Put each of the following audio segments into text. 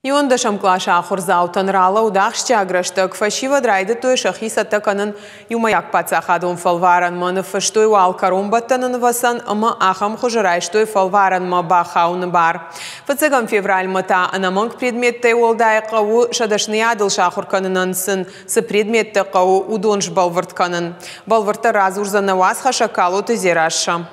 11-ӕм къласы ахуырдзаутӕн ралӕуд ахсджиаг рӕстӕг. Фӕсивӕд райдыдтой сӕхи цӕттӕ кӕнын иумӕйаг паддзахадон фӕлварӕнмӕ. Ныффыстой уал кӕронбӕттӕны нывӕцӕн ӕмӕ ахӕм хуызы райстой фӕлварӕнмӕ бахауыны бар. Фыццӕгӕм февральмӕ та ӕнӕмӕнг предметтӕй уӕлдай хъӕуы сӕ дӕсныйадыл сахуыр кӕнынӕн сын цы предметтӕ хъӕуы, уыдон сбӕлвырд кӕнын. Бӕлвырддӕр радзурдзӕн нӕ уацхӕссӕг Калоты Дзерассӕ.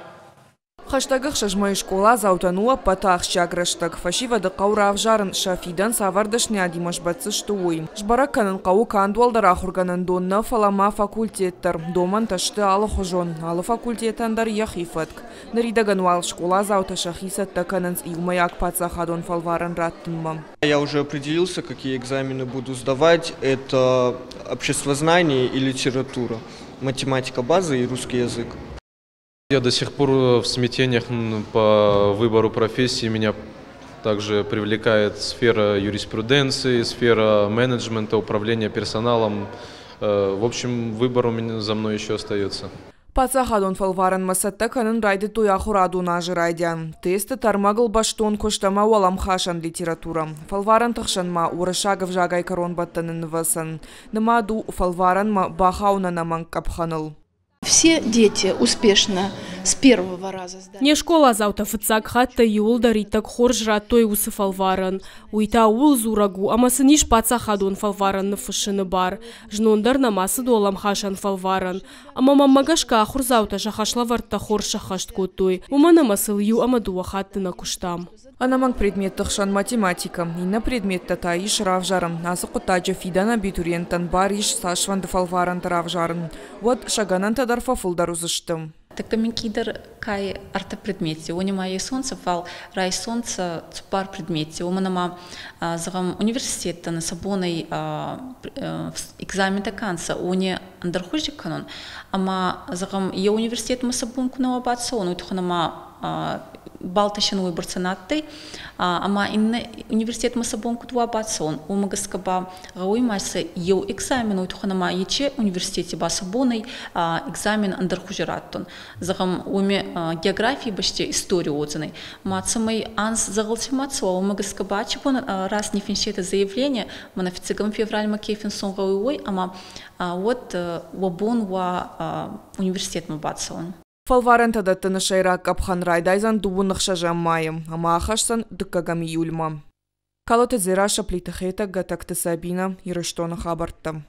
Хӕстӕг 6 мӕйы скъоладзаутӕн у ӕппӕты ахсджиаг рӕстӕг. Фӕсивӕды хъӕуы равзарын, сӕ фидӕн цавӕр дӕсныйадимӕ сбӕтдзысты, уый. Сбӕрӕг кӕнын хъӕуы канд уӕлдӕр ахуыргӕнӕндон нӕ, фӕлӕ ма факультет дӕр. Домӕнтӕ сты алыхуызон. Алы факультетӕн дӕр йӕхи фӕтк. Ныридӕгӕн уал скъоладзаутӕ сӕхи цӕттӕ кӕнынц иумӕйаг паддзахадон фӕлварӕн раттынмӕ. Я уже определился, какие экзамены буду сдавать. Это обществознание и литература, математика база и русский язык. Я до сих пор в смятениях по выбору профессии. Меня также привлекает сфера юриспруденции, сфера менеджмента, управления персоналом. В общем, выбор у меня за мной еще остается. Паддзахадон фӕлварӕнмӕ цӕттӕ кӕнын райдыдтой ахуырадон азы райдиан. Тесты ӕрмӕгыл бӕстон куыст ӕмӕ уӕлӕмхасӕн литературӕ. Фӕлварӕнты хсӕн ма уырыссаг ӕвзагӕй кӕронбӕттӕны нывӕцӕн. Нымад у фӕлварӕнмӕ бахауын ӕнӕмӕнг къӕпхӕныл. Все дети успешно с первого раза сдали. Не скъоладзаутӕ фыццаг хаттӕй иууылдӕр иттӕг хорз радтой уыцы фӕлварӕн. Уый та ууыл дзурӕг у, ӕмӕ сын ис паддзахадон фӕлварӕн ныффыссыны бар. Знон дӕр нӕм ацыд уӕлӕмхасӕн фӕлварӕн. Ӕмӕ мӕнмӕ гӕсгӕ ахуырдзаутӕ сӕ хӕслӕвӕрдтӕ хорз сӕххӕст кодтой, уымӕн ӕмӕ сыл иу ӕмӕ дыууӕ хатты нӕ куыстам. Ӕнӕмӕнг предметты хсӕн математикӕ, иннӕ предметтӕ та ис равзарын. Ацы хъуыддаджы фидӕн абитуриенттӕн бар ис цасфӕнды фӕлварӕнтӕ равзарын. Уӕд сӕ гӕнӕнтӕ дӕр фӕфылдӕр уыдзысты. Тӕккӕ минкъийдӕр ка ӕртӕ предмети, уони ма есонцӕ, фал райсонцӕ цуппар предмети. Уомӕн ӕма, зӕгъӕм, университеттӕн сӕ бон ӕй экзаментӕ ка нцӕ, уони ӕндӕрхузи кӕнун. Ӕма, зӕгъӕм, еу университетмӕ сӕ бон ку нӕ уа бацӕуӕн, уой туххӕн ӕма баллтӕ син уойбӕрцӕ на адтӕй, ӕма иннӕ университетмӕ сӕ бон куд уа бацӕуӕн, уомӕ гӕсгӕ ба гъӕуй ма сӕ еу экзамен, уой туххӕн ӕма ечи университети ба сӕ бон ӕй экзамен ӕндӕрхузи раттун. Зӕгъӕм, уоми географий бӕсти истори уодзӕнӕй. Ма цӕмӕй анз дзӕгъӕлти ма цӕуа, уомӕ гӕсгӕ ба ачи бон раз ниффинсетӕ заявление, мӕнӕ фиццӕгӕм февральмӕ ке финсун гъӕуй, уой, ӕма уӕд уӕ бон уа университетмӕ бацӕуӕн. Фӕлварӕнтӕ дӕттыны сӕйраг къӕпхӕн райдайдзӕн 26 майы ӕмӕ ахӕсдзӕн 2 июльмӕ. Калоты Дзерассӕ, Плиты Хетӕг, Гӕтӕгты Сабинӕ, Ирыстоны хабӕрттӕ.